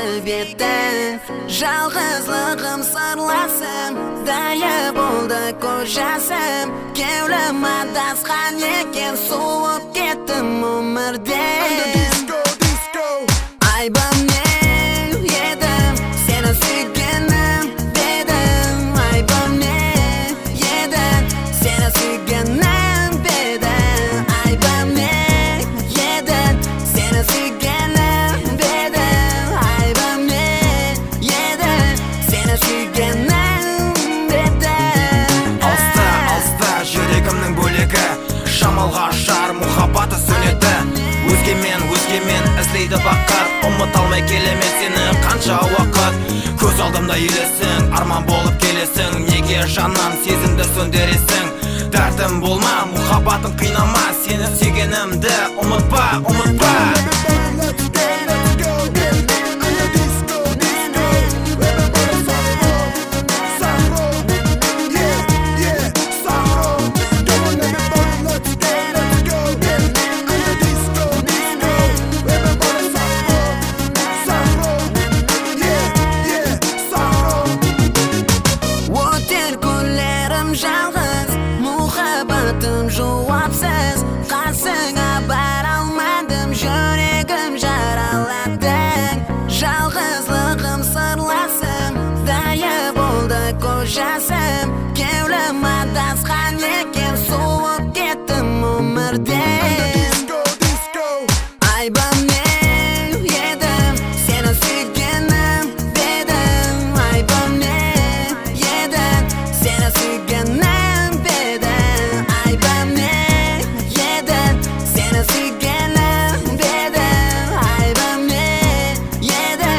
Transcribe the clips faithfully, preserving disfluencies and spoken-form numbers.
Álbette, jalǵızlıǵım sırlasım, dayı boldı kóz jasım. Kewlim adasqan eken, suwıp kettim ómirden. Aybım ne edi, seni súygenim dedim. Aybım ne edi, seni súygenim dedim. Aybım ne edi, seni súygenim dedim. Aybım ne edi, seni súygenim dedim. Alsta, alsta, júregimniń bólegi. Shamalǵa ushar muhabbatı sónedi. Ózgemen, ózgemen izleydi baxıt. Umıta almay kelemen seni qansha waqıt. Kóz aldımda elesiń, árman bolıp kelesiń. Nege jannan sezimdi sóndiresiń? Dártim bolma, muhabbatım qıynama. Seni súygenimdi umıtpa, umıtpa. Óter kúnlerim jalǵız, muhabbatım juwapsız. Qasıńa bara almadım, júregim jaraladıń. Jalǵızlıǵım sırlasım, dayı boldı kóz jasım. Kewlim adasqan eken, suwıp kettim ómirden. Aybım ne edi, seni súygenim dedim. Aybım ne edi, seni súygenim dedim. Aybım ne edi, seni súygenim dedim. Aybım ne edi,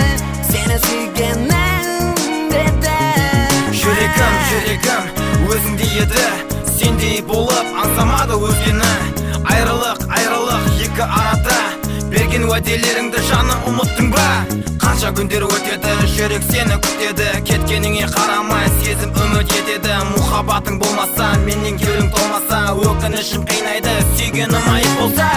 seni súygenim dedim. Júregim, júregim ózińde edi. Sendey bolıp ańsamadı ózgeni. Ayrılıq, ayrılıq eki arada. Bergen wádelerińdi, janım, umıttıń ba? Qansha kúnler ótedi, júrek seni kútedi. Ketkenińe qaramay, sezim úmit etedi. Muhabbatıń bolmasa, mennen kewliń tolmasa, ókinishim qıynaydı, súygenim ayıp bolsa.